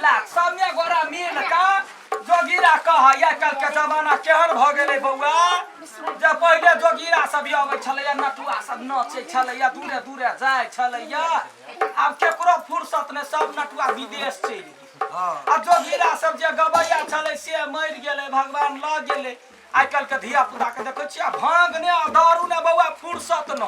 ला सबमे गोरा मिल के जोगीरा कहै। आइ काल्हि के जमाना केहन भऽ गेलै बौआ, जे पहिले जोगीरा सब अबै छलैया, नटुआ सब नचै छलैया, दूरे दूरे जाइ छलैया। आब केकरो फुर्सत नहि, सब नटुआ विदेश चलि गेल। आ जोगीरा सब जे गबैया छलै से मरि गेलै, भगवान लऽ गेलै। आइ काल्हि के धिया पुता के देखै छियै, भांग ने आ दारू ने बौआ फुर्सत न।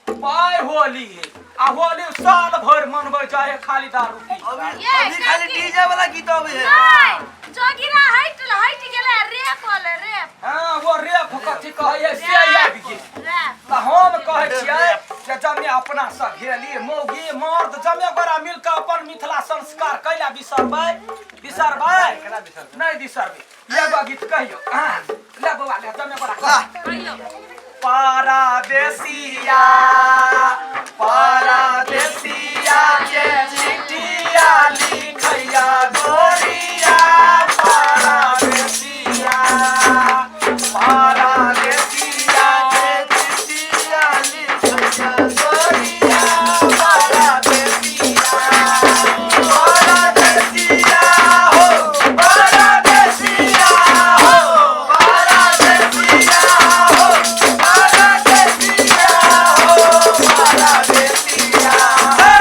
पाइ होली है आ होली साल भरि मनबै जाइ है खाली दारू पी। अभी ये, अभी खाली काकी। डीजे वाला गीत अबै है। नहीं, जोगिरा हट हट गेलै, रेप होलै, रेप। हँ, वो रेप कथी कहै है से आबि गेल। रेप। तऽ हम कहै छियै जे जमे अपना सब भेली मौगी मर्द जमे गोरा मिल कऽ अपन मिथिला संस्कार कैला बिसरबै? बिसरबै नहि, बिसरबै। एगो गीत कहियौ। हँ, ले बौआ ले, जमे गोरा कह। कहियौ। परदेसिया परदेसिया के चिट्ठिया लिखैया गोरिया, परदेसिया परदेसिया के चिट्ठिया लिखैया गोरिया, परदेसिया परदेसिया हो, परदेसिया हो, परदेसिया हो, परदेसिया हो, परदेसिया हे,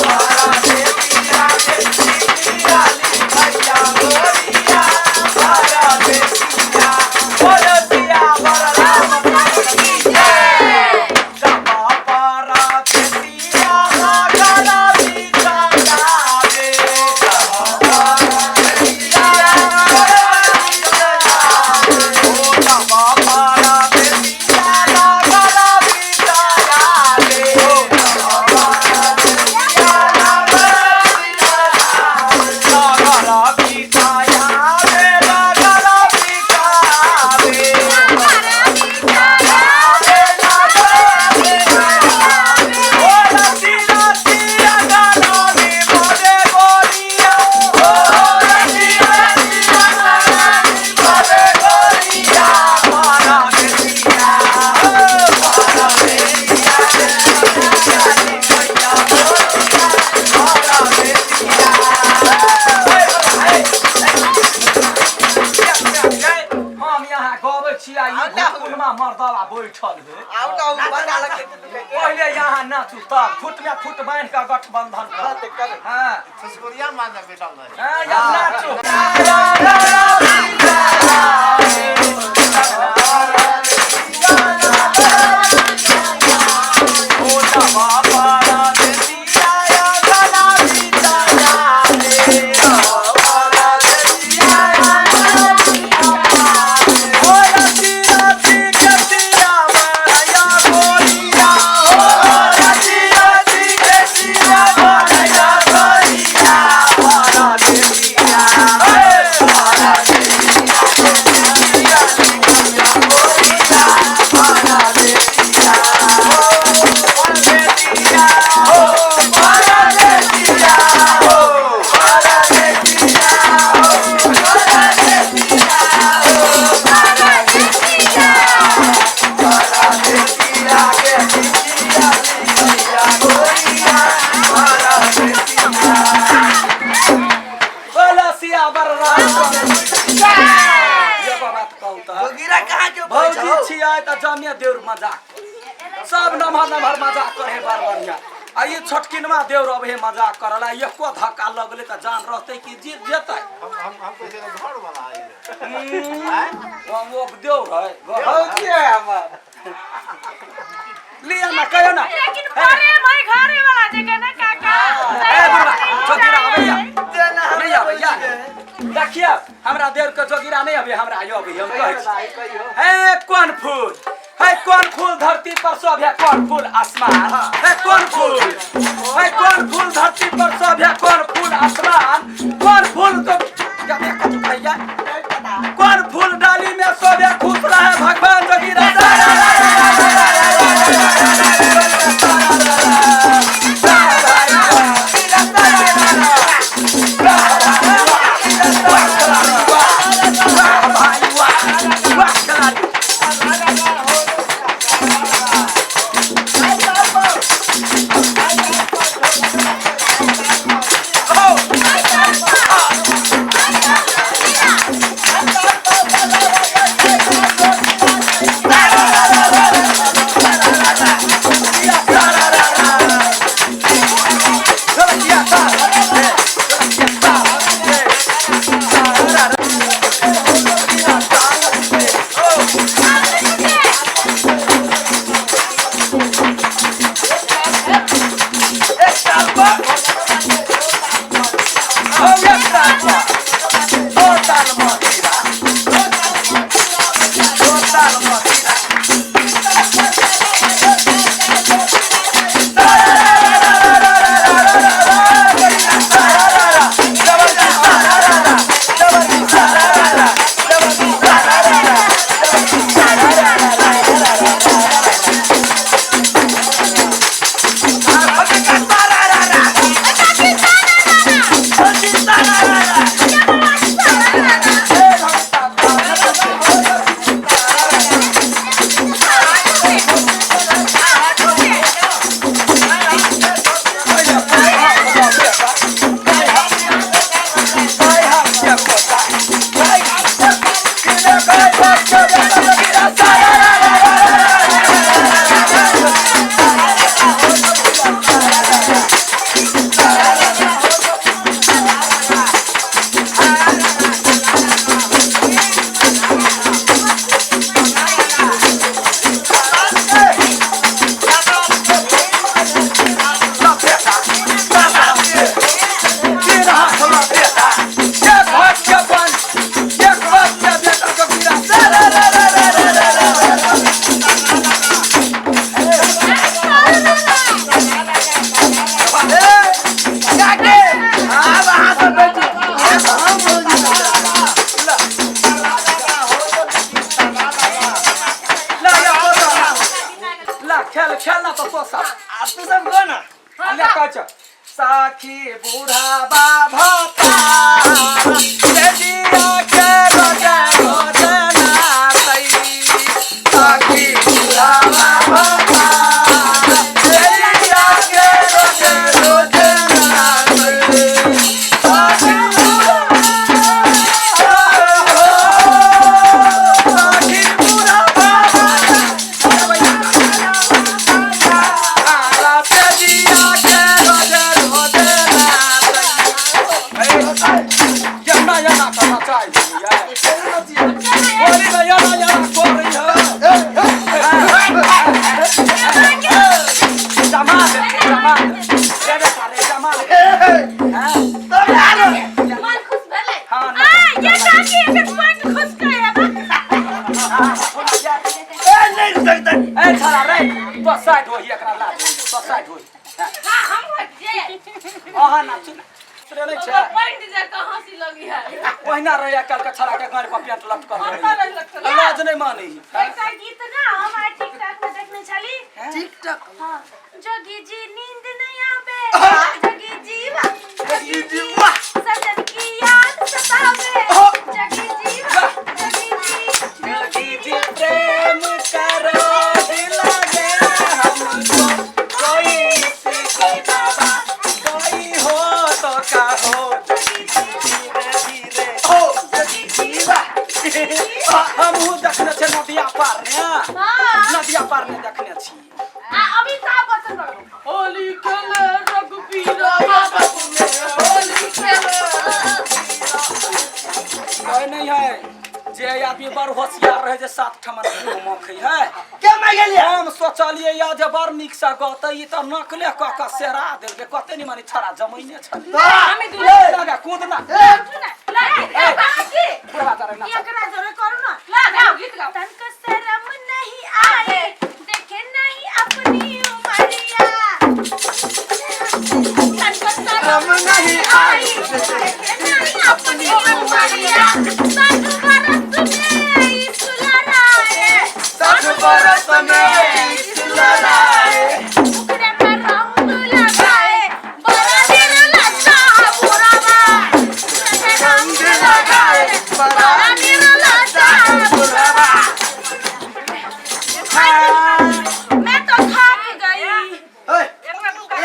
परदेसिया के चिट्ठिया लिखैया गोरिया, परदेसिया, परदेसिया बड़ राम की जय। जब परदेसिया नगर बिचारावे, जब परदेसिया नगर बिचारावे, ओ जब परदेसिया नगर बिचारावे, जब परदेसिया नगर बिचारावे, नगर बिचारावे, नगर बिचारावे, हम यहाँ गबै छी आ ई भुटकुनमा मर्दवा बैठल है। आउ ना, उ बना लगे। पहिले यहाँ नाचू तब फुट में फुट बांधि कऽ गठबंधन कर। हाँ। छुसकुरिया मारने बैठल रहे। हाँ, यहाँ नाचू। बोलो सियावर राम। एगो बात कहू तऽ जोगिरा कहाँ के भौजी छियै तऽ जमे देउर मजाक करे। सब नमहर नमहर मजाक करे बड़ बढ़िया। आ ई छोटकिनमा देउर अबे मजाक करला, एको धक्का लगलै तऽ जान रहतै कि जीत जेतै। हम हम हम कहै छियै घर वाला आइ। वो देउर है। भौजी है हमर। लिअ ना, कहियो ना। लेकिन प्रेम है घरे वाला जगह ना काका। ए बुढ़वा, जोगिरा अबैया जेना हमरा नहीं अबैया। भौजी के। देखियौ, हमरा देउर के जोगिरा नहीं अबे, हमरा आयो अबे, हम कहै छी। भाई कहियो। हे कौन फूल, हे कौन फूल धरती पर शोभे, कौन फूल आसमान, हे कौन फूल, हे कौन फूल धरती पर शोभे, कौन फूल आसमान, कौन फूल तो जब एक कथी भैया, कौन फूल डाली में शोभे, खुश रहे भगवान जोगिरा। वाह भाई वाह, वाह खिलाड़ी। हो एक ताल पर दो ताल मजीरा, दो ताल मजीरा। खेल खेलना तो सो सा तू सब गो ना। ले कह साखी बूढ़ा भाता दिया के रोजा रोजना सही। साखी बूढ़ा भाता दिया के रोजा रोजना सही। साखी बूढ़ा मन खुश भेलै। आ ये काकी एकर पैंट खुश करे है बा। ए नहीं सकता। ए छड़ा रे तो साइड होई, एकरा ला दे तो साइड होई। हां हम हट जे। अहाँ नाचू ना रे नहीं छै। ओकर पैंट जे कहां सी लगी है। ओहिना रहे काल के छड़ा के गाड़ पर पेंट लटकल रहे, लाज नहीं मानी। एकटा गीत ना हम आइ टिकटॉक में देखने छली। टिकटॉक? हां, जोगी जी नींद नहीं आवे, जोगी जी वाह, जोगी जी वाह, सजन की याद सतावे, जोगी जी वाह, जोगी जी, जोगी जी प्रेम करो दिल लगे हमको, कोई किसी बाबा कोई हो तो का हो, जोगी जी धीरे धीरे हो जोगी जी वाह। हमहू देखने छे नदिया पार ने। हां नदिया पार ने देखने छी। आ अमिताभ बच्चन बड़ो। होली खेले रघुबीर बाबा में होली खेले। कोई नहीं है जे आदमी बड़ होशियार रहे जे सात ठमन मुँह मखै है। के मैं गेलियै? हम सोचलियै या जे बड़ नीक से गतै, ई तऽ नकले कऽ कऽ सेरा देलकै। कते नि मानी छड़ा जमैने छलै। हमे दू लगा कूद ना। ला ए बाकी बुढ़वा तारे नाच। एकरा जोरे करू ना। ला गाओ गीत गाओ। तनको शर्म नहीं आए, देखे नहीं अपनी उमरिया। तनको शर्म नहीं आई, देखे नहीं अपनी उमरिया। साठ बरस में सुलराए, साठ बरस में सुलराए, मुखड़े पर रंग लगाए, बड़ा दिन लगता बुरावा। मुखड़े रंग लगाए, बड़ा दिन लगता बुरावा। मैं तो थक गई। ओए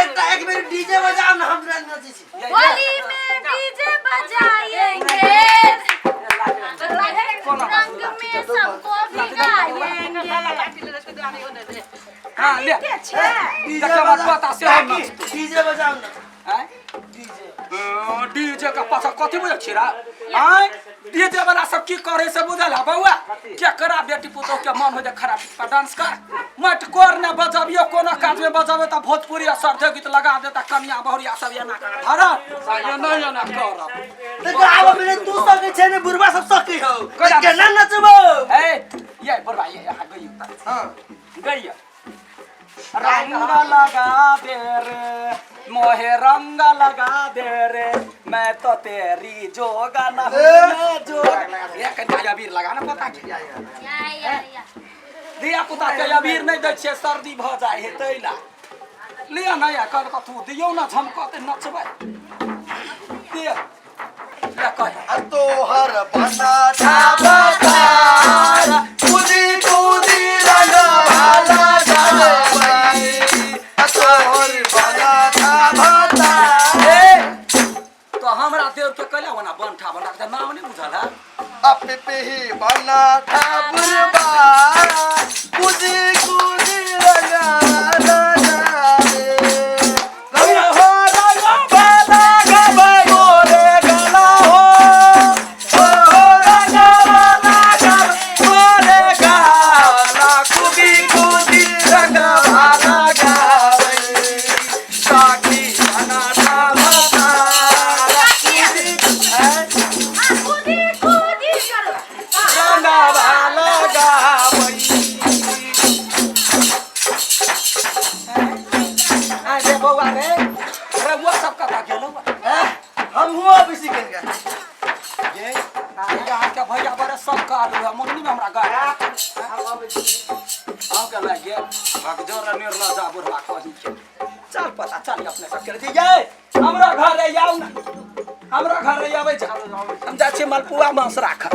एकटा एक बेर डीजे बजाओ ना, हम नाचै छी। होली में डीजे बजाएंगे, रंग में सबको भिगाएंगे। हां ले छै डीजे तकर बाद बजाओ पता से हम नाचतौ। डीजे बजाओ ना। आँय? डीजे डीजे डीजे के पाछा कथी बुझल छी रे आय डीजे वाला सब की करे से बुझल है बौआ केकरा बेटी पुतोह के मन हो जाए खराब पर डांस कर मटकोर ने बजबियो कोनो काज में बजबे त भोजपुरी आ सरधे गीत लगा देता कनिया बहुरिया सब एना कर धरत एना एना करब त गाव में तू सकै छै ने बुढ़वा सब सकै हो कोना? केना नचबो ए ये बुढ़वा ये यहाँ गइयो त हां गइयो रंग लगा दे रे मोहे रंग लगा दे रे मैं तो तेरी जोगन हूँ मैं जोग ये कनिया अबीर लगा ना पता के या या या धिया पुता के अबीर नहीं दै छियै सर्दी भऽ जाइ है तै ला लिअ ने या कल कथू दियौ ना झमकते नचबै दिअ ले कह तोहर बना छाबतार कुदी कुदी रंग भाला जावे तोहर बना छाबतार ए तो हमरा देव के कैला ओना बनठा बनठा के नाम नहीं बुझल है अपी बना ठाकुर कुदी कुदी रंग भाला जावे रंग हो रंग बाला गबै गोरे गला हो हो रंग बाला गबै गोरे गला कुदी कुदी रंग भाला गाबै साखी अनाथा भतारा हां कूदी कूदी करो रंग भाला गाबै अरे बौआ रे रघुआ सब कथा गेलौ हम हुआ अभी सीखेंगे ये यहाँ के भैया बड़े सब कालू है मंगनी में हमरा गाय हम के लग गेल भगजोर निर्णय जा बुढ़वा कही के चल पता चल अपने सब के ये हमरा घर आउ ना हमरा घर आबै छै हम जाइ छियै मलपुआ मांस राखऽ।